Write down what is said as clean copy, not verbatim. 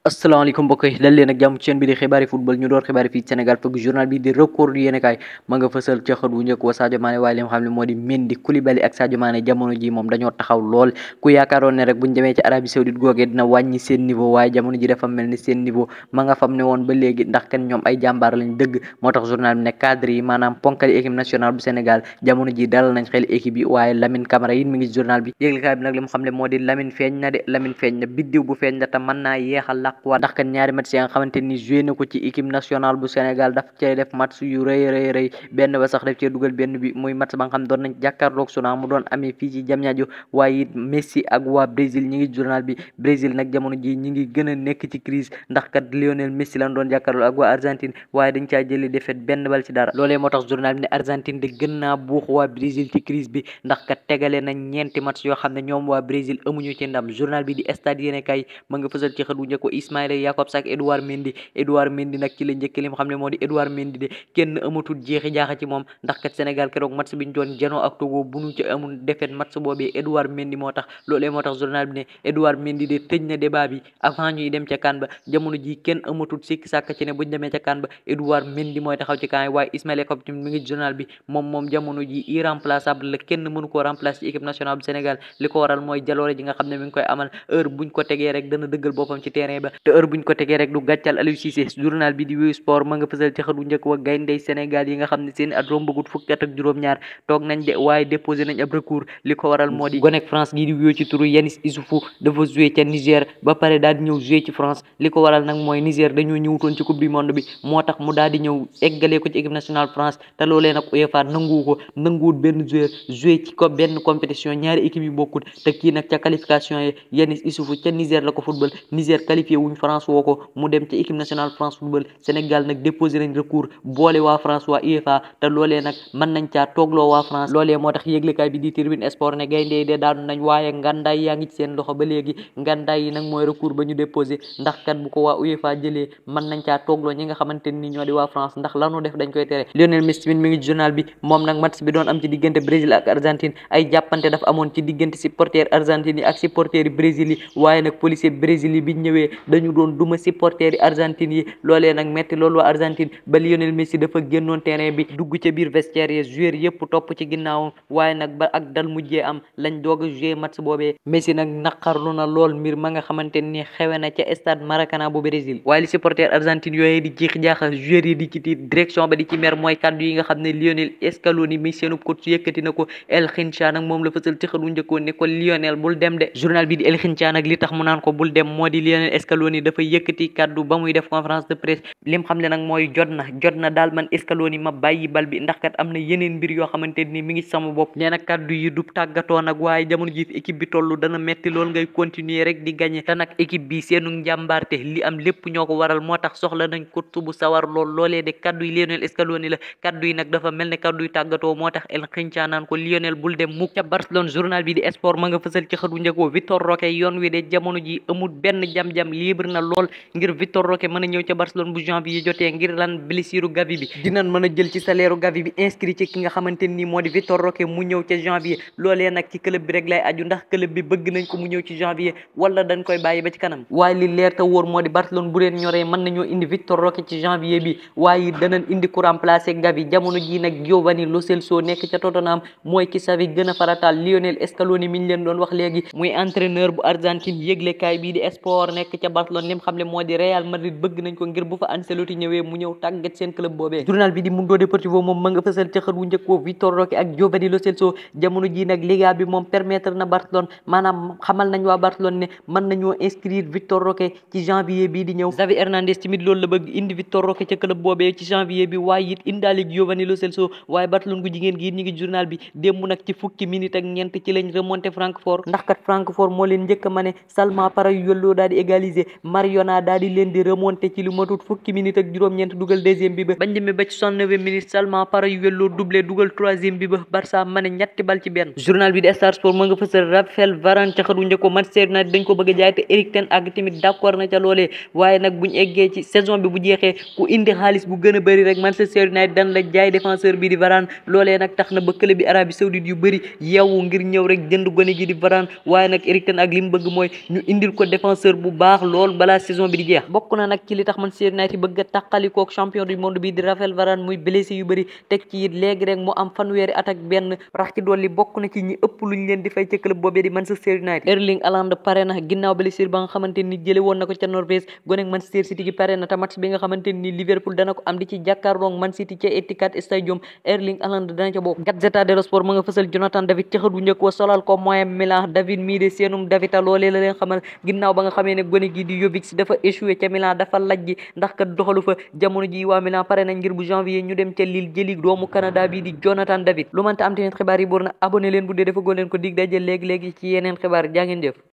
asalaamaaleykum mbokk yi dal leen ak jàmm ci chaîne bi di xibaari football ñu door xibaari fii Sénégal fëgg journal bi di record yéenekaay ma nga fësal ca xët wu njëkk wa Sadio Mané waaye li nga xam ne moo di Mendy Koulibaly ak Sadio Mané jamono ji moom dañoo taxaw lool ku yaakaaroon ne rek buñ demee ci Arabie Saoudite googee dina wàññi seen niveau waaye jamono ji dafa mel ni seen niveau ma nga fam ne woon ba léegi ndax kenn ñoom ay jàmbaar lañ dëgg moo tax journal bi ne cadre yi maanaam ponkali équipe nationale bu Sénégal jamono ji dalal nañ xel équipe yi waaye Lamine Camara yi mi ngi journal bi yéenekaay bi nag li mu xam ne moo di Lamine feeñ na de Lamine feeñ na biddiw bu feeñ na te mën naa yeexal làquwaat ndax kan ñaari match ya nga xamante ni joué na ko ci équipe nationale bu Sénégal daf cee def match yu rëy benn ba sax daf cee dugal benn bi muy match ba nga xam doon nañ jàkkaarloog Soudan mu doon amee fii ci Diamniadio waaye it Messi ak waa Brésil ñi ngi journal bi Brésil nag jamono ji ñi ngi gën a nekk ci crise ndax kat Lionel Messi lañ doon jàkkaarloo ak waa Argentine waaye dañ caa jëlee défaite benn bal ci dara loolee moo tax journal bi ne Argentine de gën naa buux waa Brésil ci crise bi ndax kat tegale nañ ñeenti match yoo xam ne ñoom waa Brésil amuñu ci ndam journal bi di Stade yéenekaay ma nga fësal ci xët wu njëkk Ismaïla Jakobs ak Edouard Mendy nag ci la njëkk li mu xam ne moo di Edouard Mendy de kenn amatul jeexi jaaxa ci moom ndax kat Sénégal keroog match bi ñu doon janoo ak Togo bu ñu ci amul défaite match boobee Edouard Mendy moo tax loolee moo tax journal bi ne Edouard Mendy de tëj na débat bi avant ñuy dem ca CAN ba jamono ji kenn amatul sikki sàkk ci ne buñ demee ca CAN ba Edouard Mendy mooy taxaw ci CAN yi waaye Ismaïla Jakobs mi ngi journal bi moom jamono ji irremplaçable la kenn mënu koo remplacer ci équipe nationale bu Sénégal li ko waral mooy jaloore ji nga xam ne mi ngi koy amal heure buñ ko tegee rek dana dëggal boppam ci terrain ba te heure buñ ko tegee rek du gàccal Aliou Cissé journal bi di Wii Sport ma nga fësal ci xëtu njëkk wa gayndey Sénégal yi nga xam ne seen at rombagut fukki at ak juróom-ñaar toog nañ de waaye déposé nañ ab recours li ko waral moo di gonek France gi di wuyoo ci turu Yanis Issoufou dafa joué ca Niger ba pare daal di ñëw joué ci France li ko waral nag mooy Niger dañoo ñëwutoon ci coupe du monde bi moo tax mu daal di ñëw eggalee ko ci équipe nationale France te loolee nag UEFA nanguwut benn joueur joué ci ko benn compétition ñaari équipe yi bokkut te kii nag ca qualification yi Yanis Issoufou ca Niger la ko football Niger qualifié wuñ France woo ko mu dem ca équipe nationale France football Sénégal nag déposé nañ recours boole waa France waa UEFA te loolee nag mën nañ caa toogloo waa France loolee moo tax yëglekaay bi di Tribune Sport ne gaynde de daanu nañ waaye ngandaay yaa ngi ci seen loxo ba léegi ngandaay yi nag mooy recours ba ñu déposé ndax kat bu ko waa UEFA jëlee mën nañ caa toogloo ñi nga xamante ni ñoo di waa France ndax lanu def dañ koy tere Lionel Messi mi ngi journal bi moom nag match bi doon am ci diggante Brésil ak Argentine ay jàppante dafa amoon ci diggante supporter Argentine yi ak supporter Brésil yi waaye nag policier Brésil yi bi ñëwee dañu doon duma supporter Argentine yi loolee nag metti loolu waa Argentine ba Lionel Messi dafa génnoon terrain bi dugg ca biir vestiaire yi joueur yëpp topp ci ginnaawam waaye nag ba ak dal mujjee am lañ doog a jouer match boobee Messi nag naqarlu na lool mbir ma nga xamante ni xewe na ca stade Maracanã bu Brésil waaye li supporter Argentine yooyee di jiix jaaxa joueur yi di ci tiit direction ba di ci mer mooy kaddu yi nga xam ne Lionel Scaloni mi seenu coach yëkkati na ko El Hincha nag moom la fësal ci xëdu njëkkoon ne ko Lionel bul dem de journal bi di El Hincha nag li tax mu naan ko bul dem moo di Lionel Scaloni dafa yëkkati kaddu ba muy def conférence de presse lim xam ne nag mooy jot na daal man Scaloni ma bàyyi bal bi ndax kat am na yeneen mbir yoo xamante ni mi ngi sama bopp nee na kaddu yi du tàggatoo nag waaye jamono ji fi équipe bi toll dana metti lool ngay continuer rek di gagner te nag équipe bi seenu njàmbaarte li am lépp ñoo ko waral moo tax soxla nañ ko bu sawar loolee de kaddu yi Lionel Scaloni la kaddu yi nag dafa mel ne kaddu yi tàggatoo moo tax El Hincha naan ko Lionel bul dem mukk ca Barcelone journal bi di sport ma nga fësal ci xëtu njëkkoo Vitor Roque yoon wi de jamono ji amul benn jam-jam libre na lool ngir Vitor Roque mën a ñëw ca Barcelone bu janvier jotee ngir lan blessure Gavi bi dinañ mën a jël ci salaire Gavi bi inscrit ci ki nga xamante ni moo di Vitor Roque mu ñëw ca janvier loolee nag ci club bi rek lay aju ndax club bi bëgg nañ ko mu ñëw ci janvier wala dañ koy bàyyi ba ci kanam waaye li leer te wóor moo di Barcelone bu leen ñoree mën nañoo indi Vitor Roque ci janvier bi waaye danañ indi ku remplacer Gavi jamono ji nag Giovanni Lo Celso nekk ca Tottenham mooy ki Xavi gën a farataal Lionel Scaloni mi ñu leen doon wax léegi muy entraîneur bu Argentine yëglekaay bii di sport nekk ca Barcelone lim xam ne moo di Real Madrid bëgg nañ ko ngir bu fa Ancelotti ñëwee mu ñëw tàggat seen club boobee journal bi di Mundo Deportivo moom ma nga fësal ca xët wu njëkk woo Vitor Roque ak Giovanni Lo Celso jamono ji nag Liga bi moom permettre na Barcelone maanaam xamal nañ waa Barcelone ne mën nañoo inscrire Vitor Roque ci janvier bii di ñëw Xavi Hernandez tamit loolu la bëgg indi Vitor Roque ca club boobee ci janvier bi waaye it indaale Giovanni Lo Celso waaye Barcelone gu jigéen gi ñi ngi journal bi démb nag ci fukki minute ak ñeent ci lañ remonté Francfort ndax kat Francfort moo leen njëkk a mane Salma Parayuelo daal di égaliser Mariona daal di leen di remonté ci lu matut fukki minute ak juróom-ñeent dugal deuxième bi ba bañ demee ba ci 69e minute Salma Parayuelo doublé dugal troisième bi ba Barça mane ñetti bal ci benn journal bi di Star Sport moo nga fësal Raphaël Varane ca xëdu njëkko Manchester United dañ ko bëgg a jaay te Eric Ten Hag tamit d'accord na ca loolee waaye nag buñ eggee ci saison bi bu jeexee ku indi xaalis bu gën a bëri rek Manchester United dan la jaay défenseur bi di Varane loolee nag tax na ba club bi Arabie Saoudite yu bëri yeewu ngir ñëw rek jënd gone gi di Varane waaye nag Eric Ten Hag li mu bëgg mooy ñu indil ko défenseur bu baax lool balaa saison bi di jeex. bokk na nag ci li tax Manchester United bëgg a tàqalikook champion du monde bi di Raphaël Varane muy blessé yu bëri teg ci it léegi rek mu am fanweeri at ak benn rax ci dolli bokk na ci ñi ëpp luñ leen di fay ca club boobee di Manchester United. Erling Haaland pare na ginnaaw blessure ba nga xamante ni jële woon na ko ca Norvège gonek Manchester City gi pare na te match bi nga xamante ni Liverpool dana ko am di ci jàkkaarloog Man City ca Etihad Stadium Erling Haaland dana ca bokk. Gazzetta dello Sport ma nga fësal Jonathan David ca xët wu njëkk wa solal ko moyen Milan David mii de seenum David loolee la leen xamal ginnaaw ba nga xamee ne gone gi di Jovic dafa échoué ca Milan dafa lajji ndax kat doxalu fa jamono ji waa Milan pare na ngir bu janvier ñu dem ca Lille jëli doomu Canada bi di Jonathan David lu mënta am tamit xibaar yi buur na abonné leen bu dee dafa goo leen ko dig daje léegi ci yeneen xibaar jaa ngeen jëf.